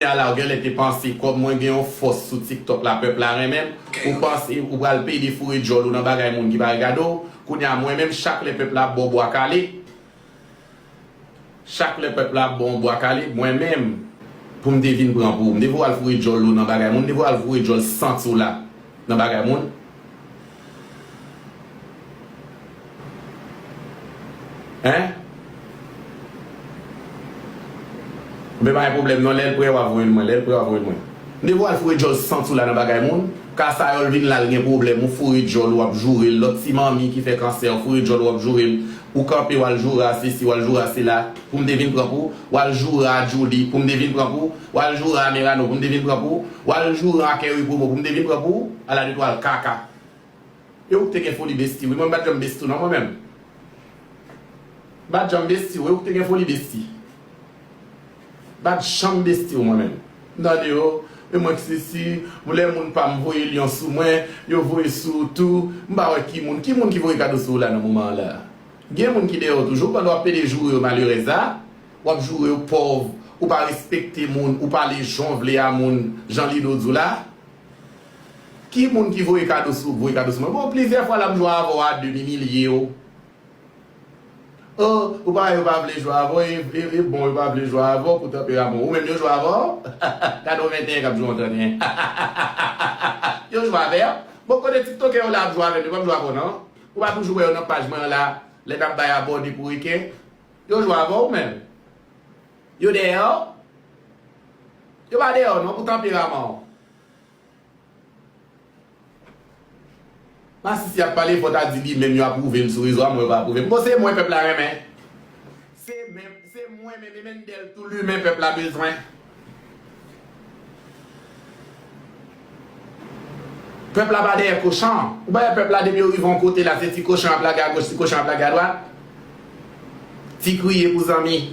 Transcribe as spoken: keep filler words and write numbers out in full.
a la, ou genlè te panse, kòm mwen gen yon fòs sou TikTok la, pèp la renmen m, ou panse ou pral pede foure djòl ou nan bagay moun ki pa regade w. Kounye a, mwen menm, chak lè pèp la ap ba w bwa kale, chak lè pèp la ap ba w bwa kale, mwen menm, pou m te vin pran pou ou, m te voye w al foure djòl ou nan bagay moun, m te voye w al foure djòl santi w la nan bagay moun. Hein? Men pa gen pwoblèm non, lè l prè w a voye l mwen, lè l prè w a voye l mwen. M te voye al foure djòl santi w la nan bagay moun. Kasayòl vin la, l gen pwoblèm, ou foure djòl, w ap joure l. Lòt ti manmi ki fè kansè, ou foure djòl, w ap joure l. Ou kanpe, w al joure a sesi, w al joure a sela, pou m te vin pran pou ou. W al joure a Djouly, pou m te vin pran pou ou. W al joure a Merano, pou m te vin pran pou ou. W al joure a Kerry Promo, pou m te vin pran pou ou. Ala de twal kaka. E ou k te gen foli besti, wi. Mwen, m pa t janm besti w non, mwen menm. M pa t janm besti w, e ou k te gen foli besti. M pa t janm besti w, mwen menm. M tande yo, e mwen k sesi, lè moun pa m voye lyon sou mwen, yo voye sou ou tou. M pa wè ki moun, ki moun ki voye kado sou ou la nan moman an la. Gen moun ki dèyè w toujou, pandan w ap pede joure yo malerèz la, w ap joure yo pòv, ou pa respekte moun, ou pale jan w vle a moun, jan Lido di w la. Ki moun ki voye kado sou, voye kado sou mwen? Bon, plizyè fwa la m jwe avè w a de, m imilye w. Oh, ou pa, yo pa vle jwe avè w, e, e, e bon, yo pa vle jwe avè w pou tanperaman w. Ou menm yo jwe avè w? Gade yon venteyen k ap jwe yon trannteyen. Yo jwe avè w? Bon, kote tiktokè yo la ap jwe avè m, yo p ap jwe avè w non. Ou pa toujou wè yo nan paj mwen an la, lè n ap bay abòne pou reken? Yo jwe avè w menm? Yo dèyè w? Yo pa dèyè w non, pou tanperaman w. Masisi ap pale, fò ta di li menm yo apwouve l sou rezo a, mwen yo pa apwouve m. Bon, se mwen pèp la renmen. Se menm, se mwen menm, e Mendel tou limen pèp la bezwen. Pèp la pa dèyè kochan. Ou pa wè pèp la depi yo rive yon kote la, se ti kochan ap lage agoch, ti kochan ap lage adwat. Ti kriye pou zanmi.